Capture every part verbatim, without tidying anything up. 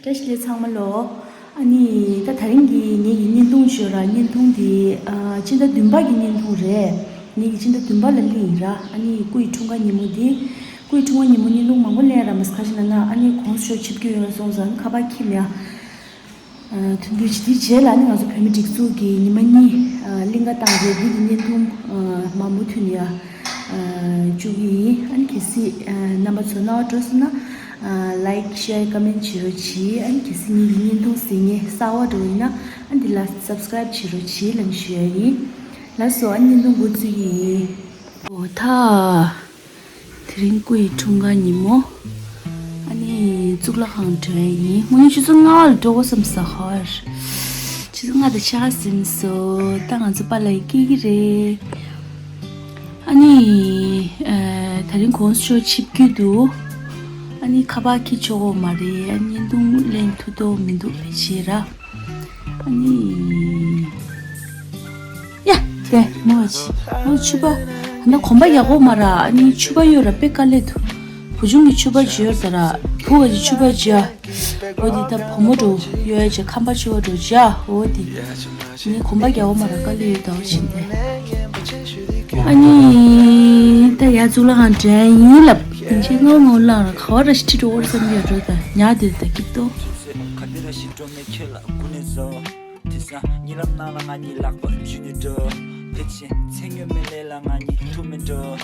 བཀྲ་ཤིས་བདེ་ལེགས་ཚང་མ་ལོ། ཨ་ནི་ད་དེ་རིང་གི་ངེད་ཀྱི་བརྙན་ཐུང་བརྗོད་ར། བརྙན་ཐུང་འདི་ཨ་སྤྱི་ཟླ་བདུན་པ་གི་བརྙན་ཐུང་རེད། ངེད་ཀྱི་སྤྱི་ཟླ་བདུན་པ་ལ་སླེབས་ཡིན་ར། ཨ་ནི་སྐུ་ཡི་འཁྲུངས་སྐར་ཉིན་མོ་འདི། སྐུ་ཡི་འཁྲུངས་སྐར་ཉིན་མོ་བརྙན་ཐུང་མང་པོ་ལེན་ར་མ་ཟ་ཁ་ཤས་ན་ན། ཨ་ནི་གོང་ས་མཆོག་ཆིབས་བསྒྱུར་ཡོང་སོང་ཙང་ཁ་པར་ཁྱིམ་ཡ། ཐུང་ཐུང་ཅིག་དེའི་རྗེས་ལ་ནི་ང་ཚོ་བོད་མི་སྒྲིག་འཛུགས་ཀྱི་ཉི་མ་གཉིས་གླིང་ག་བཏང་རེད། འདི་གི་བརྙན་ཐུང་མ་མུ་མཐུད་ནས་ཡ་བཅུག་གི་ཡིན། ཨ་ནི་གལ་སྲིད་རྣམ་པ་ཚོ་རྣ་བ་འགྲོ་སོང་ན་like share comment བྱེད་རོགས་གྱིས། ཨ་ནི་གལ་སྲིད་ངེད་ཀྱི་བརྙན་ཐུང་གཟིགས་མཁན་གསར་པ་འགྲོ་ཡིན་ན་ཨ་འདི་ལ་subscribe བྱེད་རོགས་གྱིས་ལབ་ཞུ་ཡ་ཡིན། ལགས་སོ། ཨ་ནི་བརྙན་ཐུང་འགོ་བཙུགས་ཀྱི་ཡིན། འོ་ད། དེ་རིང་སྐུ་ཡི་འཁྲུངས་སྐར་ཉིན་མོ། ཨ་ནི་གཙུག་ལག་ཁང་འགྲོ་ཡ་ཡིན། དངོས་གནས་ཆུ་ཚོད་ལྔ་པ་ལ་འགྲོ་དགོས་བསམ་ས་ཧར། ཆུ་ཚོད་ལྔ་དང་ཕྱེད་ཀ་ཟིན་སོང་། ད་ང་ཚོ་པཱ་ལགས་སྐྱེལ་གྱི་རེད། ཨ་ནི་ཨ་ད་རིང་གོང་ས་མཆོག་ཆིབས་བསྒྱུར་འདུག་ཨ་ནི་ཁ་པར་འཁྱེར་ཆོག་གི་མ་རེད། ཨ་ནི་བརྙན་ཐུང་ལེན་ཐུབ་མདོག་མི་འདུག་ཕལ་ཆེར་ར། ཨ་ནི། ཡ། དེ་མོ་ཅི། མོ་ཕྱུ་པ། ད་གོམ་པ་རྒྱག་དགོས་མ་ར། ཨ་ནི་ཕྱུ་པ་གཡོ་ར་དཔེ་དཀའ་ལས་འདུག་བུ་ཆུང་གི་ཕྱུ་པ་བྱོས་ད་ར། བུ་ག་ཅི་ཕྱུ་པ་བྱ། འོ་དེ་ད་བུ་མོ་འགྲོ་གཡོ་ཡ་བྱ། ཁམས་པ་ཕྱུ་པ་འགྲོ་བྱ། འོ་དེ། ཨ་ནི་གོམ་པ་རྒྱག་དགོས་མ་ར་དཀའ་ལས་ཡོད་ད། འོ་བྱིན་ཏེ། ཨ་ནི་ད་ཡ་གཙུག་ལག་ཁང་འགྲོ་ཡ་ཡིན་ལབ། དེ་ཕྱིན་ངོ་ངོ་ལངས་ར་ག་བ་ར་ཤི་ཁྲི་འགྲོ་བར་བསམ་གྱི་འགྲོ་ད། ཉག་དེ་ད་སྐྱིད་ཏོ། ཁ་དེ་ར་ཤི་འགྲོ་མེད་ཁྱོད་ལ་དགུ་ནས་བཟོ། དེ་སང་ཉི་ལམ་ནང་ལ་ང་གཉིས་ལག་པ་འཇུས་ནས་འགྲོ། ཕལ་ཆེར་ཚེ་སྔོན་མའི་ལས་ལ་ང་གཉིས་ཐུག་མི་འགྲོ།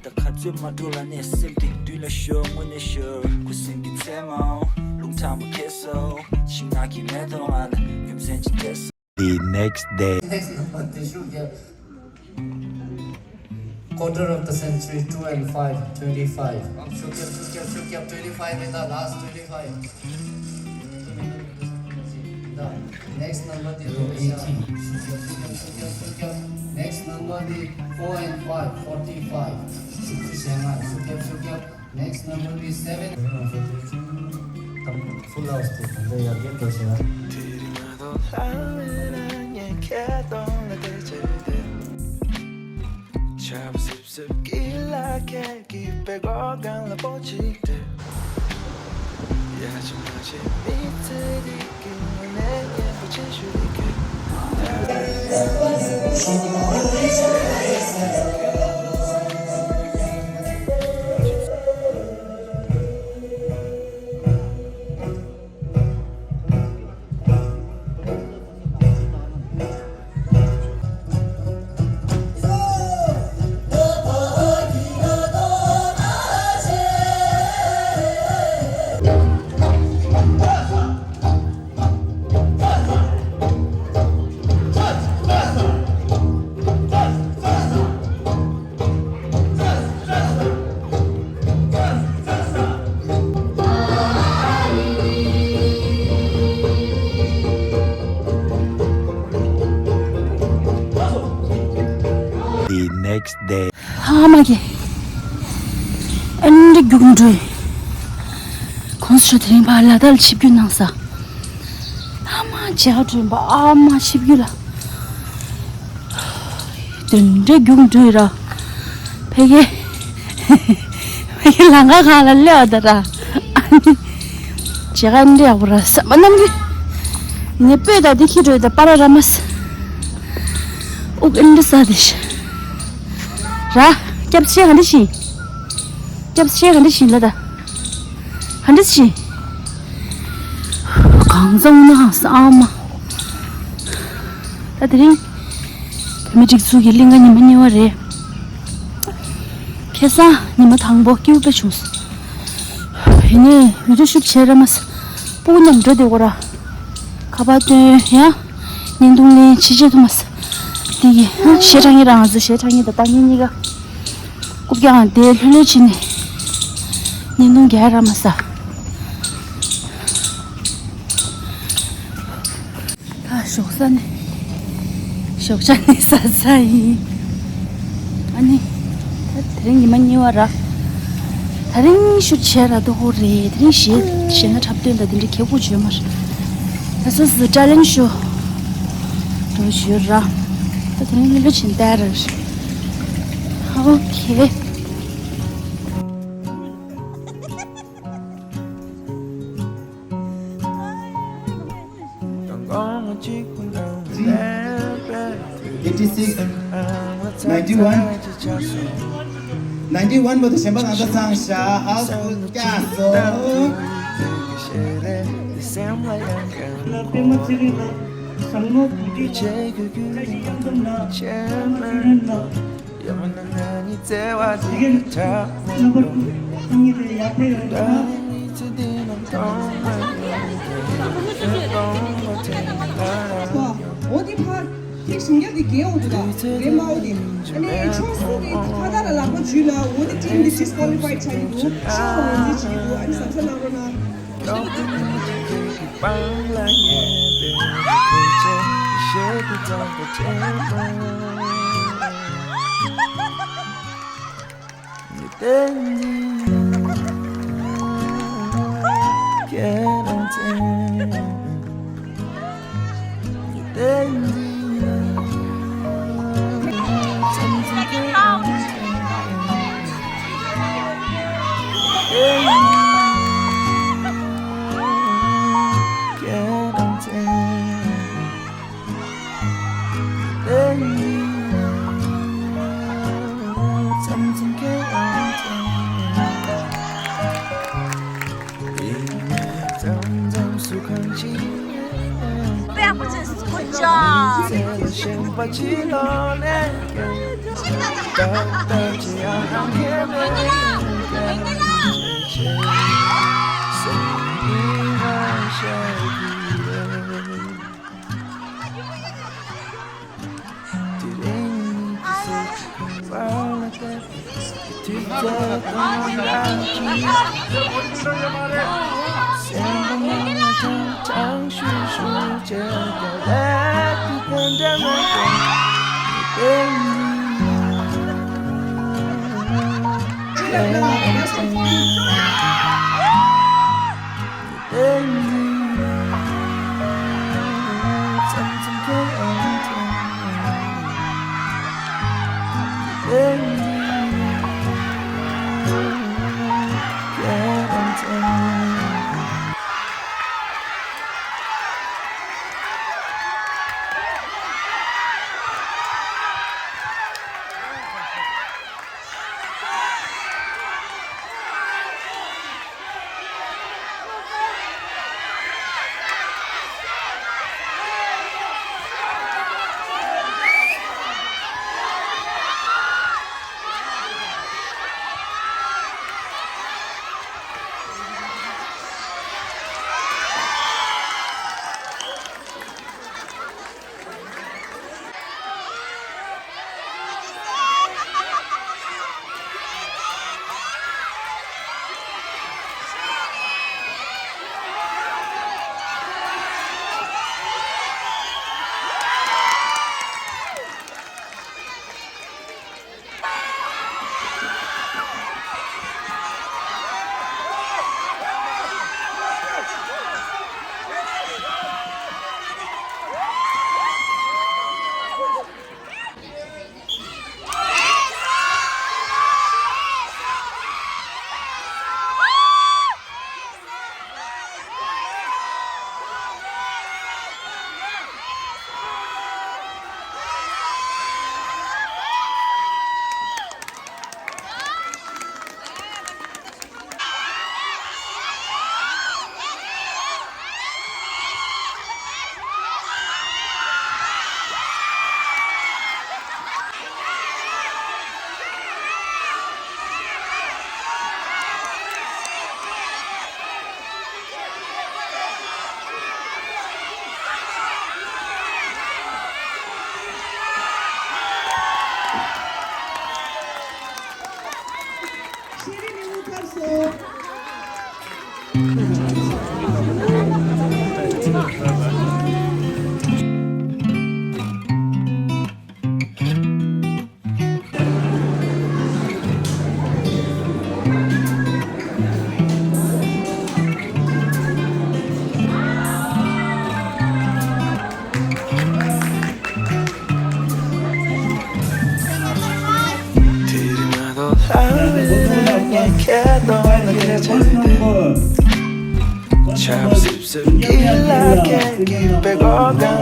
ད་ཁ་རྩོད་མ་འགྲོ་ལ་ནས་སེམས་དེ་དུས་ལ་ཤོར་དངོས་གནས་ཤོར། ཁུ་སིམ་གྱི་མཚན་མོ་རླུང་ཁྲ་མོ་ཁྱེར་སོང་། ཤིང་ནགས་ཀྱི་མེ་ཏོག་ང་ལ་རྒྱུ་མཚན་ཅིག་སྤྲད་སོང་། The next day. Next number དེ་ཤུགས་རྒྱབ། Quarter of the century, two and five, twenty-five. ཤུགས་རྒྱབ། ཤུགས་རྒྱབ། ཤུགས་རྒྱབ། Twenty-five in the last twenty-five. The next number དེ་eighteen. ཤུགས་རྒྱབ། ཤུགས་རྒྱབ། ཤུགས་རྒྱབ། Next number དེ་four and five, forty-five. ཤུགས་རྒྱབ། ཤུགས་རྒྱབ། Next number དེ་seven. Full house དེ་གང་འདྲ་ཡར་རྒྱས་འགྲོ་ཤེས་ན། The next day. ཨ་མ་གི། ཨ་འདྲ་རྒྱུག་འགྲོ་ཡི། གོང་ས་མཆོག་དེ་རིང་ཕར་ལ་དྭགས་ལ་ཆིབས་བསྒྱུར་གནང་ས། ཨ་མ་མཇལ་ཁ་འགྲོ་ཡིན་པ། ཨ་མ་ཆིབས་བསྒྱུར་ལ། དེ་འདྲ་རྒྱུག་འགྲོ་ཡི་ར། ཕ་གི། ཕ་གི་ལམ་ཁ་སྒང་ལ་སླེབས་པ་ད་ར། ཨ་ནི། མཇལ་ཁ་འདྲ་ཡག་པོ་ར་ཟ་མ་གནང་གི། ངས་སྤོས་དང་འདི་འཁྱེར་འགྲོ་ཡི་ད། པར་ར་མ་ཟ། དབུགས་ཨེ་འདྲ་ཟ་དེ་ཤ། ར། སྐྱབས་ཆེ་ག་འདྲ་ཞིག་སྐྱབས་ཆེ་ག་འདྲ་ཞིག་ལ་ད། ག་འདྲ་ཞིག་གང་ཚང་ན་ས་ཨ་མ། ད་དེ་རིང་། བོད་མི་སྒྲིག་འཛུགས་ཀྱི་གླིང་ག་ཉི་མ་གཉིས་པ་རེད། ཁ་སང་ཉི་མ་དང་པོ་སྐྱིད་པོ་དཔེ་བྱུང་སོང་། ཡིན་ནའི་བི་ཌིའོ་ཤུཊ་བྱས་ར་མ་ཟ། སྤུ་གུ་མཉམ་འགྲོ་བསྡད་དགོས་ར། ཁ་པར་སྟོན་ཡ། བརྙན་ཐུང་ལེན་ཅི་བྱེད་ཐུབ་མ་སོང་། དེ་ཡིན། གཞས་འཁྲབ་མཁན་རང་ཚོ་གཞས་འཁྲབ་མཁན་དང་ལྟ་མཁན་གཉིས་ཀ། རྐུབ་བཀྱག་དེ་ལྷོད་ལྷོད་བྱས་ནས་བརྙན་ཐུང་རྒྱག་ར་མ་ཟ། ད་ཞོགས་ས་ནས། ཞོགས་ཇ་ནས་ཟ་ས་ཡིན། ཨ་ནི། ད་དེ་རིང་ཉི་མ་གཉིས་པ་ར། དེ་རིང་ཤུཊ་བྱས་ར་ལྟོ་གོ་རེད། དེ་རིང་གཞས་གཞས་སྣ་འཁྲབ་སྟོན་དང་དེ་འདྲ་གལ་པོ་བྱོས་མ་རེད། ད་སོ་སོ་ཊེ་ལེན་ཊི་ཤོ་འགྲོ་བྱོས་ར། ད་དེ་རིང་ལྷོད་ལྷོད་བྱས་བསྡད་ར། ཨོ་ཁེ། eighty six, ninety one, ninety one བར་དུ་གཞན་པ་ལ་ད་ཚང་ཤག་ཧའོ་སི་ཕུལ་བཀྱག་སོང་། པདྨ་ཚེ་རིང་ལགས། ཟབ་མོ་གུས་འདུད་ལགས། བཀྲ་ཤིས་གཡང་འཛོམས་ལགས། པདྨ་ཚེ་རིང་ལགས། དེ་གའི་རྣམ་པར་ཐང་ཉིད་དེ་ཡར་ཕེབས་ཡོང་དུས་ན། འོ་དེ་ཕར་ཐིག་ཞིང་རྒྱབ་དེ་རྒྱལ་འོ་དེ་ལ་རེད་མ་འོ་དེ། ཨ་ནི་ཆོས་སུ་གི་ཁ་ད་ལ་ལག་པ་འཇུས་ན་འོ་དེ་ཊིམ་དེ་ཌིས་ཀོ་ལི་ཕའི་ཆགས་ཀྱི་འདུག་ཤོག་འོ་དེ་བྱེད་ཀྱི་འདུག་ཨ་ནི་གཟབ་གཟབ་གནང་རོགས་གནང་། Good job. ཤེས་རིག་ལས་ཁུངས་ཚབ་སོ། ཆབ་སྲིད་ Tequila can't keep it going down.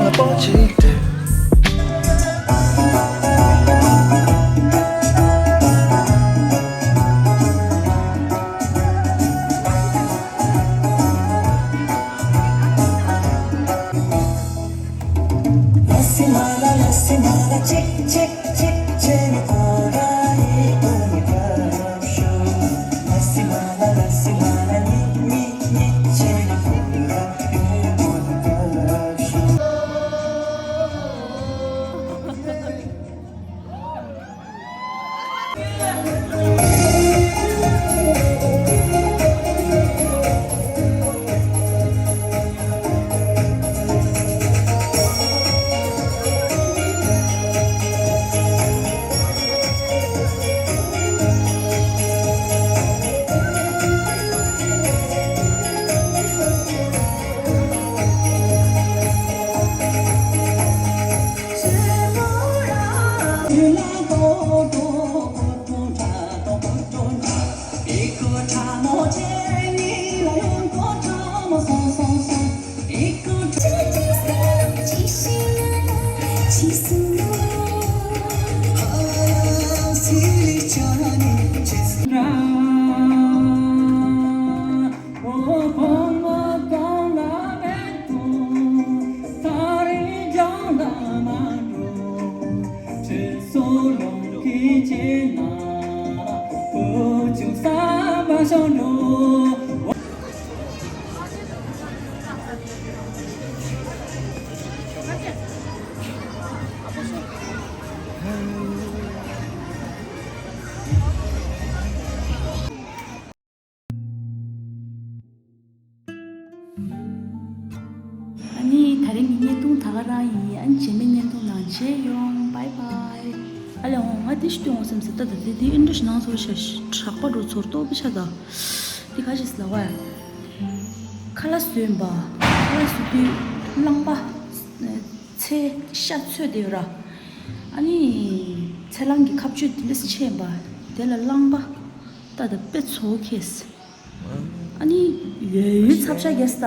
ཨ་ནི་ད་རིང་གི་བརྙན་ཐུང་ད་ག་རང་ཡིན། ཨ་ནི་རྗེས་མའི་བརྙན་ཐུང་ནང་མཇལ་ཡོང་། བྷའི་བྷའི། ཨ་ལས་འོང་། ང་དེ་ཞིག་སྟོན་འོང་བསམ་ཟེར། ད་ད་དེ་དེ་ཨིན་འགྲོ་ཞིག་ནང་སོར་ཤ་དྲག་པ་འགྲོ་ཚོར་ཏོག་པི་ཆ་ད། དེ་ག་ཞིག་ལ་བ། ཁ་ལག་བཟོས་པ། ཁ་ལག་བཟོ་དུས་རླངས་པ། ཚེ་ཤ་ཚོས་དེ་ཡོད་ར། ཨ་ནི་ཚེ་རླངས་ཀྱི་ཁ་གཅོད་དེ་ལས་ཆེ་པ། དེ་ལ་རླངས་པ། ད་ད་དཔེ་ཚོ་ཁེས། ཨ་ནི་ཡོད་ཡོད་ཚབ་ཆ་རྒྱས་ད།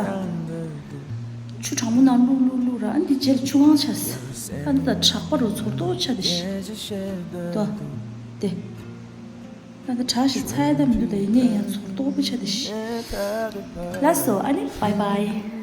ཆུ་གྲང་མོ་ནང་བླུག་བླུག་བླུག་ར། ཨ་ནི་དེ་རྗེས་ལ་ཆུ་གང་ཆ། ཨ་ནི་ད་དྲག་པ་རུ་ཚོར་ཏོག་ཆ་དེ་ཤི། ད་དེ། ད་ད་དྲག་ཞིག་ཚ་ཡ་ད་མི་འདུག་ད་ཡིན་ནའི་ཡང་ཚོར་ཏོག་པི་ཆ་དེ་ཤི། ལགས་སོ། ཨ་ནི་བྷའི་བྷའི།